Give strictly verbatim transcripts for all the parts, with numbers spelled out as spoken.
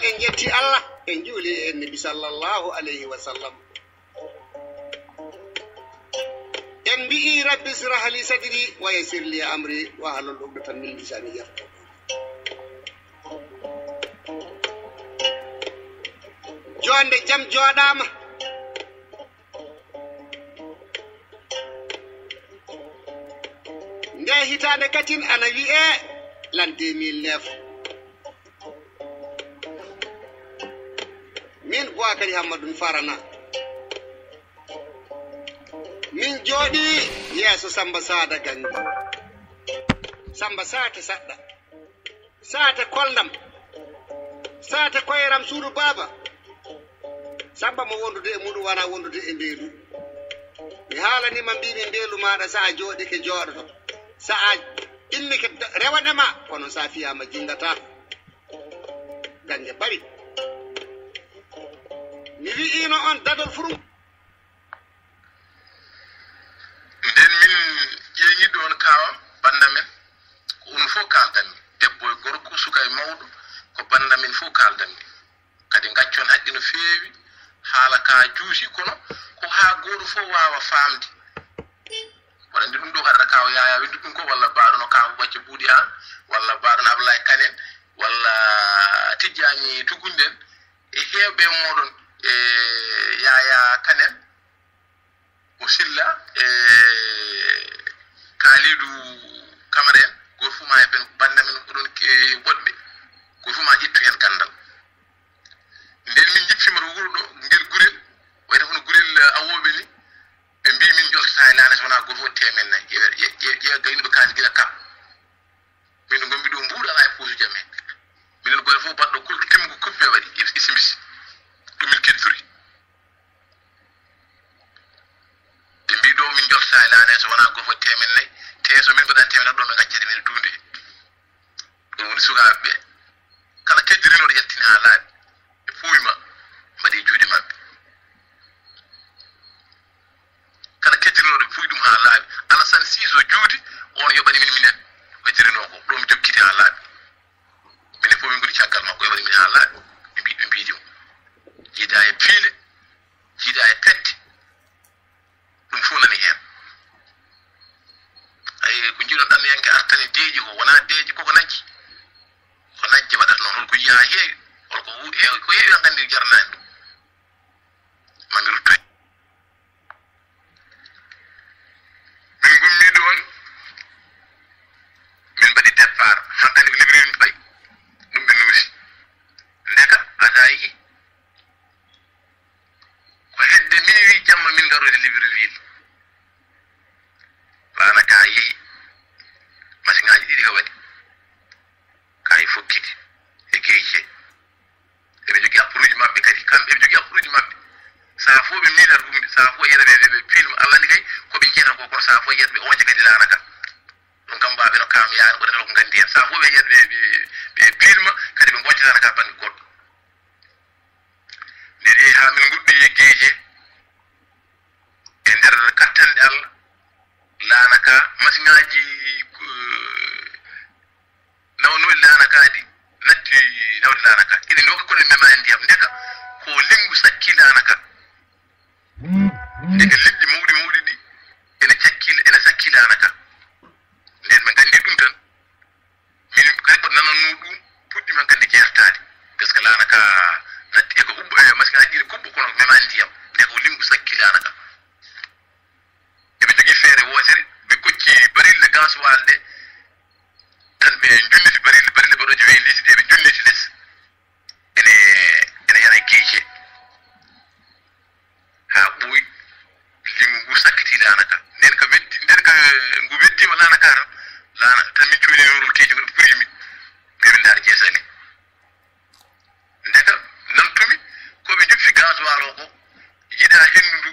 En njetti Allah, en njuuli e Annabi sallallahu alayhi wa sallam. En mbi'i, "Rabbi israh li sadri wa yassir li amri wahlul uqdatan min lisani yafqahu." Joonde jam jooɗaama. Nde hitaande katin ana wi'ee l'an deux mille neuf. Min Boakary Hammadou Farana. Min jooɗii yeeso Samba Sada Gangi. Samba Sata Saɗɗa. Sata Kolndam. Sata Koyeram Suudu Baaba. Samba mo wondude e muɗum wona wondude e mbeelu. Mi haalanii ma, mbii mi, mbeelu maaɗa, so a jooɗike, jooɗoto. So a immike, rewanema, kono so a fiyaama, jinngataa. Gange bari. Mi wi'iino on dadol furum. Nden min ƴeeŋi ɗoon kaawa bannda men, ko onon fof kaaldanmi, debbo e gorko, suka e mawɗo, ko bannda men fof kaaldanmi. Kadi ngaccon haqqe no feewi, haala ka juuti, kono ko haa gooto fof waawa faamde. Waɗande ɗum ɗo haɗata kaawa Yaya Windu ɗum ko, walla mbaɗono kaawa Bacca Buuɗi Aan, walla mbaɗono Ablaye Kanen, walla Tijjaani Tugunden, e heewɓe mooɗon, e Yaya Kanen, o Silla, e Kaalidu Kamara en, gooto fof ma e ɓen bannda men oɗon ke-, woɗɓe, gooto fof ma ƴettu heen ganndal. Nden min njippiima to wuro ɗo, ngel gurel, wayata hono gurel, eh, awooɓe ni, ɓe mbii min njoltataa e laana so wonaa gooto fof teemen nayi. Ƴeewe, ƴe-, ƴe-, ƴeewe gaynuɓe kaalis gila kam. Min ɗo ngonmi ɗo mbuuɗo alaa e poosujam heen. Minen gooto fof baɗɗo koltu timmugu kuppe waɗi, is-, isimisi. Ɗum min keddori. Ɓe mbii ɗo min njoltataa e laana so wonaa gooto fof teemen nayi. Te so min mbaɗaa teemen nayi ɗo min ngaccata min duunde. Ɗum woni sukaaɓe ɓe. Kala keddirinooɗo yaltini haa laaɓi. Ɓe puuwi ma, mbaɗi juuɗe maɓɓe. Kala keddirinooɗo ɓe puuwi ɗum haa laaɓi. Alasan Siiso juuti, on yoɓani min minen. Ko heddirinoo ko, ɗum jokkiti haa laaɓi. Minen fof min ngoni caggal makko, yoɓani min haa laaɓi. Ɓe mbi-, ɓe mbiidi mo. Jiidaa e piile, jiidaa e pette. Ɗum fof nani heen. Ay, ko njiɗon ɗanniyanke artani deeƴi ko, wonaa deeƴi, koko najji. Ko najje waɗata noon, holko yiyaa heewi, holko wu-, heewi, ko heewi tan nganndi jaranaani ɗum. Ma mi ruttoy. Min ngummi ɗoon, min mbaɗi départ, hankadi ko librairie min payi, ɗum ɓe nuusi. Ndeka, asa yiyi. Ko hedde minuit jamma min ngarode Libreville. Laana ka yehi. Masiŋaaji ɗiɗi ka waɗi. Ka e fokkiti e geece. Eɓe jogii appuruuji maɓɓe kadi. Kamɓe eɓe jogii appuruuji maɓɓe. Sahaa fof ɓe miilat huunde. Sahaa fof yiyata ɓe, ɓe, ɓe pilma. Allah anndi kay ko ɓe njiyata ko, kono sahaa fof yiyata ɓe oñca kadi laana ka. Ɗum kam mbaaɓe no kam yaani ɓurata ko nganndi heen. Sahaa fof ɓe yiyata ɓe, ɓe, ɓe pilma, kadi ɓe ngocca laana ka bannge goɗɗo. Nde jeyi haa min nguddoyi e geece, e nder kattanɗe Allah, laana ka, masiŋaaji, eh, nawnooɗi laana ka ɗi, natti nawde laana ka. Ina ndoga kono mema e ndiyam. Ndeka ko linngu sakki laana ka. Ndeka liɗɗi mawɗi mawɗi ɗi ene cakki, ene sakki laana ka. Nden ɓe nganndi ɗum tan. Minen kadi ko nanannoo ɗum, puɗɗiima kadi jeertaade. Par ce que laana ka natti e ko huɓɓo, e masiŋaaji ɗiɗi kuɓɓo, kono memaani ndiyam. Nde ko linngu sakki laana ka. Eɓe njogii feere wootere, ɓe kocci barille gasoil ɗe, tan ɓe njulliti barille, barille baɗooje vingt litres ɗe, ɓe njulliti les. Ene, ene yana geece. Haa ɓooyi, linngu ngu sakkiti laana ka. Nden ka weddi, nden ka ngu weddiima laana ka tan, laana tan min cuuni noorol keeci ngon purimi. Ɓe min ndaar jeesani. Ndeka nantumi ko ɓe njuppi gasoil o ko, yiɗaa henndu ndu,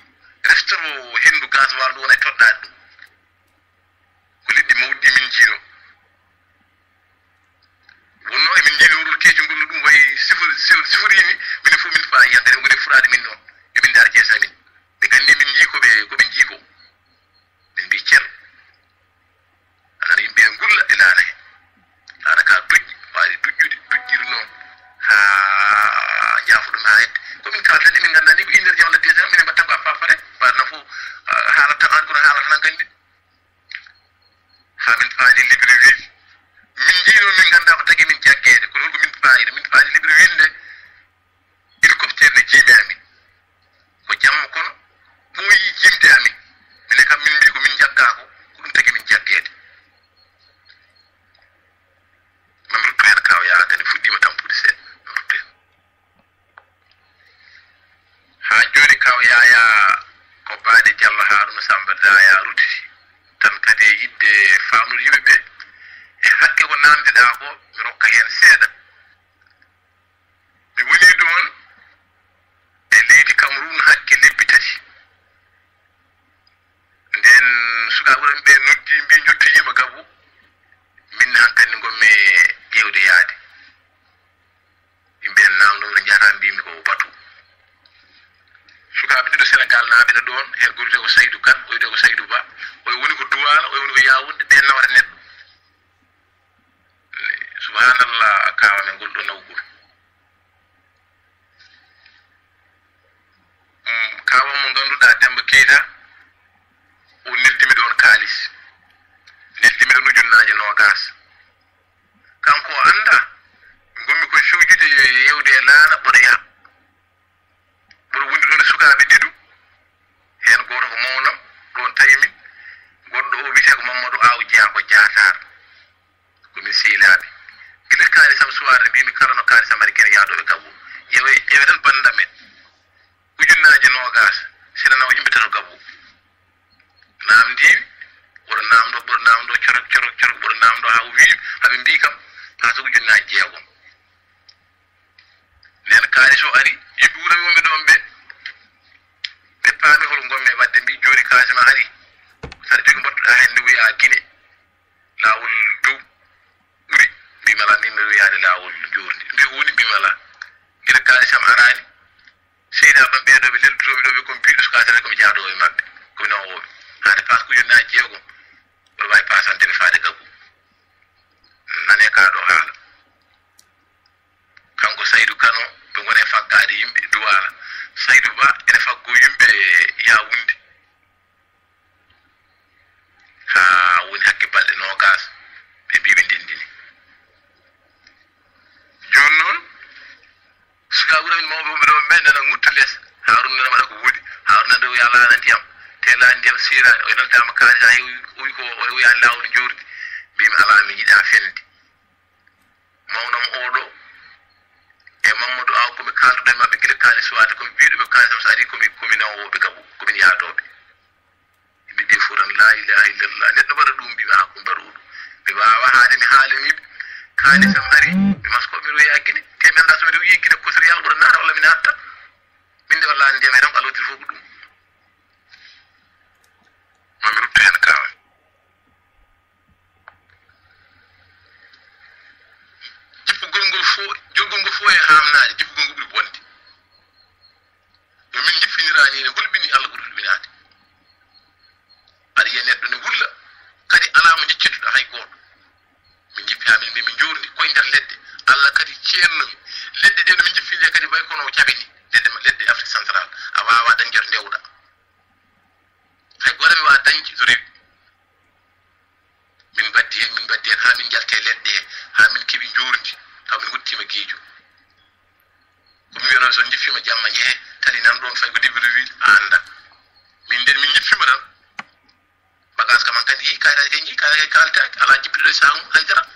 reftoro henndu gasoil ndu wona e toɗɗaade ɗum. Ko liɗɗi mawɗi ɗi min njiino. Wonno emin njiino ɗum Libreville. Min njiino, min nganndaa ko tagi min jaggeede, kono holko min faayida? Min faayida Libreville nde, hélicoptère nde jiimi amin. Ko jamma kono ɓooyi jimde amin. Minen kam min mbii ko min njaggaa ko, ko ɗum tagi min jaggeede. Mami rutto heen kaw yaa kadi fuɗɗiima tampude seeɗa. Mami rutto heen. Haa jooni kaw Yaayaa ko Baade Jallo Haaruna Sammba Daaya ruttiti tan kadi e yiɗde faamnude yimɓe ɓe e hakke ko naamndiɗaa ko, mi rokka heen seeɗa. Mi woni ɗoon e leydi Cameroun hakke lebbi tati. Ndeen sukaaɓe ɓe noddi, mbii, "Njottoyiima Gabou." Min hankadi ngonmi ƴeewde yaade. Yimɓe en naamno, "Mbiɗa njahata?" Mbiimi, "Ko batu." Sukaaɓe ɗiɗo Senegaal naaɓe ɗo ɗoon, heen gooto wiyetee ko Saydu Kan, o wiyetee ko Saydu Ba, oyo woni ko Duwaala, oyo woni ko Yaawunde, ɓeen nawata neɗɗo. Subhanallah, kaawa men ngol ɗo nawgol. Mm, kaawa mo ngannduɗaa, Demba Keyta, o neldimi ɗoon kaalis. Neldimi ɗoon ujunnaaje noogaas. Kanko o anndaa, ngonmi koye fewjude e yewde e laana, mboɗo yaha. Mboɗo wondi ɗoon e sukaaɓe ɗiɗo, heen gooto ko mawnam, ɗoon tawi min. Goɗɗo o wiyetee ko Mamadou Aw Jeyaa, ko Jaataar. Ko min sehilaaɓe. Gila kaalisam suwaade, mbiimi kala no kaalisam ari, kene yahdooɓe Gabou. Ƴeewe, ƴeewe tan bannda men. Ujunnaaje noogaas, sena nawa yimɓe tato Gabou. Naamndiimi, mboɗo naamndoo, mboɗo naamndoo, corok, corok, corok, mboɗo naamndoo haa o wii, haa ɓe mbii kam, paasa ujunnaaje jeegom. Ndeen kaalis o ari, yimɓe wuro wonɓe ɗoon ɓe, ɓe paami hol ngonmi e waɗde, mbii, "Jooni kaalis ma ari, saɗa jogii mbattuɗaa heen?" Nde wiyaa Gine, laawol dow ɓuri, mbiimi, "Alaa, min mi wiyaani laawol njoorndi." Mbii, "Ko woni?" Mbiimi, "Alaa, gila kaalis am araani." Seydi Abba, ɓee ɗo ɓe lelduɗo mi ɗo, ɓe ko mi piiɗo suka tan, ko mi jaadoowo e maɓɓe, ko mi nawooɓe. Haade paas ko ujunnaaje jeegom, mboɗo waawi paasande ɓe faade Gabou. Nane kaa ɗo haala. Kanko Saydu Kano, ɓe ngoni e faggaade yimɓe Duwaala. Saydu Ba ene faggoo yimɓe Yaawunde. Haa woni hakke balɗe noogaas, ɓe mbii ɓe ndenndini. Jooni noon, sukaaɓe ɓuran mawɓe wonɓe ɗo ɓe nana ngutta les. Haaruna nana waɗa ko woɗi. Haaruna nde o yalaana ndiyam. Te laani ndiyam siiraani. O noddaama kaalis, haa o wi ko o wiyaani laawol njoordi. Mbiimi, "Alaa, mi yiɗaa fende." Mawnam oɗo e Mamadou Aw, ko mi kaalduɗo e maɓɓe gila kaalis waade, ko mi biyuɗo ɓe kaalis am so ari, ko mi, ko mi nawooɓe Gabou, ko min yaadooɓe. Yimɓe ɓe fof tan, "La ilaha illallah." Neɗɗo mbaɗa ɗum, mbiimi, "Ah, ko mbaɗa ɗum." Mi waawa haade mi haalani ɓe. Kaalis am ari, mi masko, mi roya Gine. Te mi anndaa so miɗo wiyi Gine Kosiriyal ɓura naata walla mi naatta. Min nde walla ndiyam he tan ko Allah waɗiri fof ko ɗum. Ma mi rutto heen kawa. Jippugol ngol fof, jogol ngol fof e haamnaade, jippugol ngol ɓuri bonde. No min njipfiniraani ne hulɓini, Allah ɓuri hulɓinaade. Aɗa yiya neɗɗo ne wulla, kadi alaa mo njiccituɗo hay gooto. Min njippi haa min mbi min njoorndi koye nder ledde. Allah kadi ceerno mi. Ledde ɗe no min njippinde kadi way kono o caɓi ni. Ledde, ledde Afrique Centrale. A waawaa dañde to ndewɗa. Hay gooto mi waawaa dañde to rewi. Min mbaddi heen, min mbaddi heen, haa min njalti e leɗɗe he, haa min keɓi njoorndi, taw min nguttiima Geejo. Ko mi wiyano, so njiffiima jamma, njehe, tali nan ɗoon, fay ko Libreville, a annda. Min nden, min njiffiima tan. Bagage kam, an kadi, yii, kayitaaji kay, njii, kayitaaji kay kaaltaaki, alaa jippituɗo e sahaa mum, hay dara.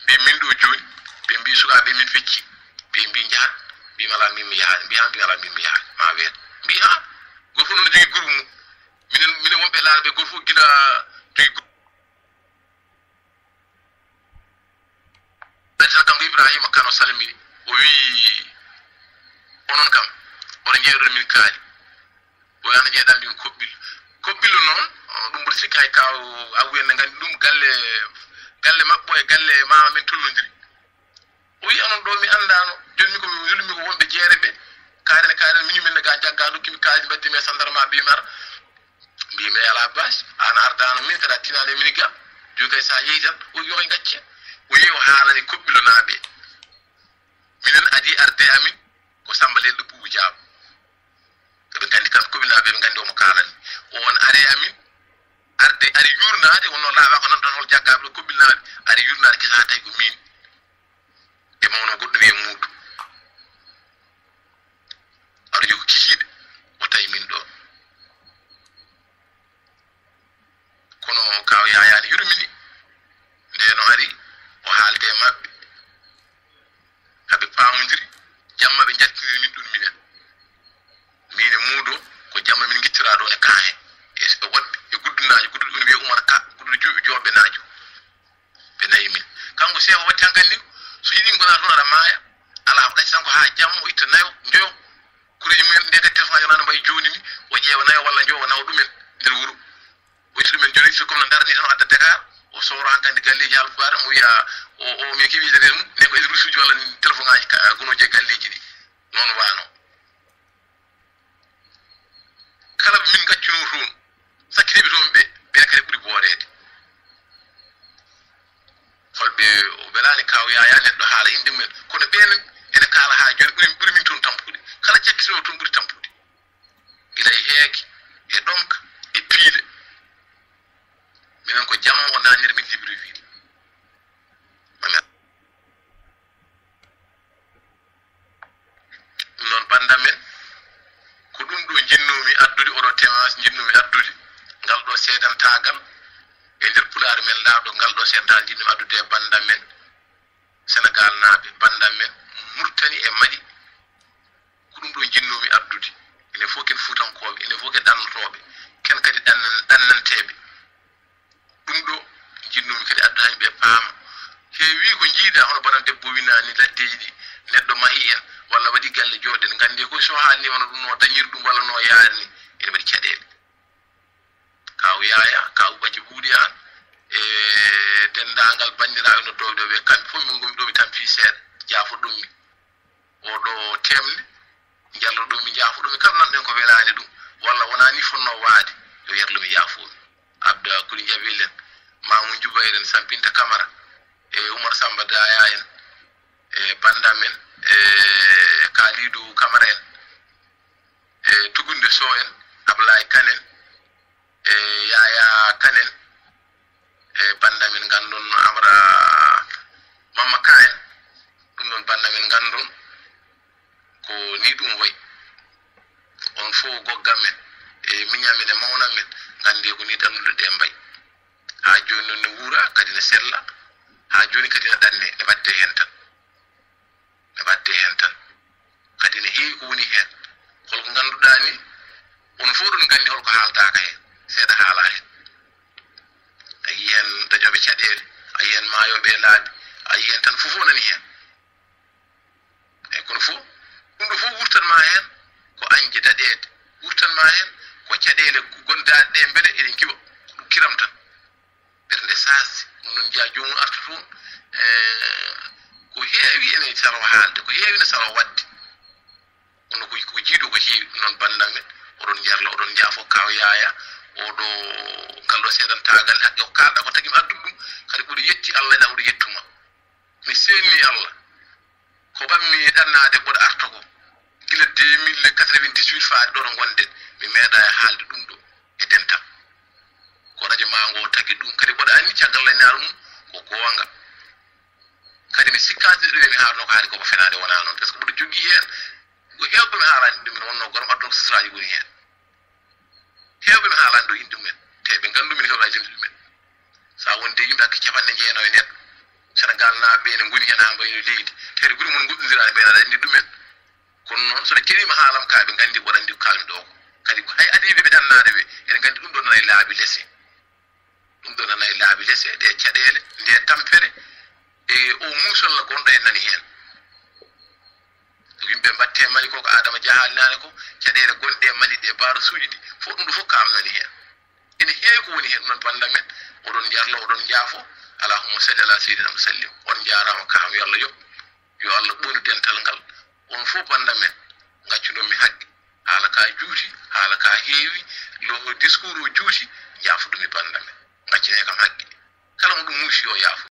Mbi min ɗo jooni, ɓe mbi sukaaɓe min fecci, ɓe mbi njahat, mbi mala min mi yahaani, mbi haa, mbi mala min mi yahaani, ma weet. Mbi haa, gooto fof noon jogii groupe mum. Minen, minen wonɓe Laaɓe, gooto fof gila jogii groupe. Ɓe tan kam, Ibrahima Kano salmini, o wii, "Onon kam, oɗon njeeɗon min kaali." O wiya, "Ana njeeɗan min koɓɓillo." Koɓɓillo noon, o, ɗum mboɗo sikki hay kaw Abu en ne nganndi ɗum, galle, galle maɓɓo e galle maama men tollondiri. O wiyi, "Onon ɗo mi anndaano, jooni min ko mi wulmi ko wonɓe jeere ɓe, kaaren, kaaren, miñum min ne ga jagga, ndokkimi kaalis, mbaddimi e sandarma, mbiimi ar." Mbiimi, "Alaa baasi, aan a ardaano min, kadi a tinaani e min ga, jooni kay so a yehi tan." O wiyi, "Yo en ngacce." O yehi o haalani Koɓɓillo naaɓe. Minen adii arde amin ko Samba Lelɗo Buubu Jaabo. Eɓe nganndi kam Koɓɓilnaaɓe, eɓe nganndi omo kaalani. O on ari e amin, arde, ari yurnaade, wonno laaɓa ko nan ɗon hol jaggaaɓe ɗo kobbilnaaɓe, ari yurnaade kisa haa tawi ko miin. E mawno goɗɗo wiye muudu. Aɗo jogo kikiiɗe, o tawi min ɗo. Kono Kaaw Yaayaa ne yurmini. Nde no ari, o haalde e maɓɓe. Haɓe paamondiri, jamma ɓe njaltiniri min ɗum minen. Min e muudo, ko jamma min ngittiraa ɗo ne kaa heen. E, e woɗɓe, e guddunnaajo, gudduɗo ɗum wiye Umar Ka, gudduɗo juuɓe jooɓe naajo. Ɓe nayi min. Kanko Seeku watti hankandi, so yiɗi ngona toon aɗa maaya, alaa ko ɗacci tan ko haa jamma o itta nayo, njoyo. Kureeji mumen nde kadi téléphone aji wonano mbayi jooni ni, o ƴeewa nayo walla njowa nawa ɗumen nder wuro. O itta ɗumen joni, so comme no darani tan o adda Dakar, o soora hankandi galleeji Haalpulaar, mo wiya o, o mi keɓi adresse mum, ne ko adresse uji walla téléphone aji ka, gonooji e galleeji ɗi. Noon waano. Kala ɓe min ngaccuno toon, sakkitiiɓe toon ɓe, ɓe kadi ɓuri booreede. Holɓe o welaani Kaaw Yaayaa neɗɗo haala inɗe mumen, kono ɓeen ene kaala haa jooni ɓuri, ɓuri min toon tampude. Kala cakkitoowo toon ɓuri tampude. Gila e heege, e ɗomka, e piile. Minen ko jamma o naatnir min Libreville. Ɗum noon, bannda men, ko ɗum ɗo njinnoomi addude, oɗo témoignage njinnoomi addude, ngal ɗo seedantaagal e nder pulaar men laaɗo, ngal ɗo seedantaagal njinnoomi addude e bannda men, Senegaal naaɓe, bannda men, Murtani e Mali. Ko ɗum ɗo njinnoomi addude. Enen fof ken Fuutankooɓe, enen fof ken ɗannotooɓe, ken kadi ɗannan-, ɗannanteeɓe. Ɗum ɗo njinnoomi kadi addude haa yimɓe paama. Heewii ko njiidaa hono bana debbo winaa ni laddeeji ɗi, neɗɗo mahi en walla waɗi galle jooɗen. Nganndi ko so haalni wano ɗum no dañir ɗum walla no yaari ni, ene waɗi caɗeele. Kaaw Yaaya, kaaw Bacci Buuɗi aan, e denndaangal banndiraaɓe noddooɓe ɗo ɓe, kamɓe fof min ngomi ɗo mi tampi seeɗa, jaafoɗon mi. Oɗo teemde, njalloɗon mi, njaafoɗon mi, kala nanɗen ko welaani ɗum, walla wonaa ni fotnoo waade, yo yerlo mi yaafoo mi. Abda Kuli Jabil en, Mamu Jubayr en, Sampinta Kamara, e Umar Samba Daya en, e bannda men, e Kalidou Kamara en, e Tugunde Sow en, Ablaye Kane en, e Yaya Kane en, e bannda men nganndon Amra Mamma Ka en, ɗum ɗon bannda men nganndon ko ni ɗum wayi. On fof gogga men, e miña men, e mawna men, nganndi ko ni ɗannuɗe ɗe mbayi. Haa jooni noon ne wuura, kadi ne sella, haa jooni kadi ne ɗanne, ne waɗde heen tan. Ne waɗde heen tan. Kadi ne heewi ko woni heen. Holko ngannduɗaa ni, on fof ɗon nganndi holko haaldaaka heen. Seeɗa haalaa heen. A yii heen dañooɓe caɗeele, a yii heen maayooɓe e laabi, a yii heen tan fof fof nani heen. Eyi, kono fof, ɗum ɗo fof wurtan ma heen ko añde daɗeede, wurtan ma heen ko caɗeele gondaaɗe ɗe mbele eɗen ngiwa, ko ɗum kiram tan. Ɓernde saasde, ɗum noon njiyaa joomum arta toon, e, ko heewi ene salo haalde, ko heewi ne salo waɗde. Kono ko, ko jiiɗo ko heewi, ɗum noon bannda men, oɗon njarla, oɗon njaafo Kaaw Yaaya, oɗo, ngal ɗo seedantaagal, haqqe ko kaalɗa ko tagi mi addude ɗum, kadi mboɗo yetti Allah, ina mboɗo yettuma. Mi seenni Allah, ko ɓammi ɗannaade mboɗo arta ko, gila deux mille quatre-vingt-dix-huit faade ɗo ɗo ngonɗen, mi meeɗaa e haalde ɗum ɗo e dental. Ko radio maa ngo tagi ɗum, kadi mboɗo anndi caggal lannaaru mum ko goonga. Kadi mi sikkaade ɗo mi haalno ko haali ko ko fenaande wonaa noon, par ce que mboɗo jogii heen ko heewɓe mi haalani ɗum, mi wonnoo gorom adduno ko sisiraaji ngoni heen. Heewɓe mi haalani ɗo inɗe mumen, te ɓe nganndu min heewɗa jimde ɗumen. So a wonde yimɓe hakke capanɗe jeenayo e neɗɗo, Senegal naaɓe ɓe ne ngoni heen haa mbayno leydi, te guri mon ngoɗɗondiraani ɓe aɗa anndi ɗumen. Kono noon, so ɗe keɗiima haalam ka, ɓe nganndi, ɓe nganndi ko kaalmi ɗo ko. Kadi hay adiiɓe ɓe ɗannaade ɓe, ene nganndi ɗum ɗo nana e laabi lese. Ɗum ɗo nana e laabi lese, ɗe caɗeele, nde tampere, e o muusolla gonɗo en nani heen. Ko yimɓe mbatte Mali ko, ko Adama Dia haalinaani ko, caɗeele gonɗe e Mali ɗe, baarasuuji ɗi, fof ɗum ɗo fof kaam nani heen. Ene heewi ko woni heen, ɗum noon bannda men, oɗon njarlo, oɗon njaafo. Allahumma salli ala sayyidina wa sallim. On njaaraama, kaam yo Allah yoɓ. Yo Allah ɓoynu dental ngal. On fof bannda men, ngaccunon mi haqqe. Haala ka juuti, haala ka heewi, lo discours o juuti, njaafoɗon mi bannda men. Ngaccanee kam haqqe. Kala mo ɗum muusi, yo yaafo.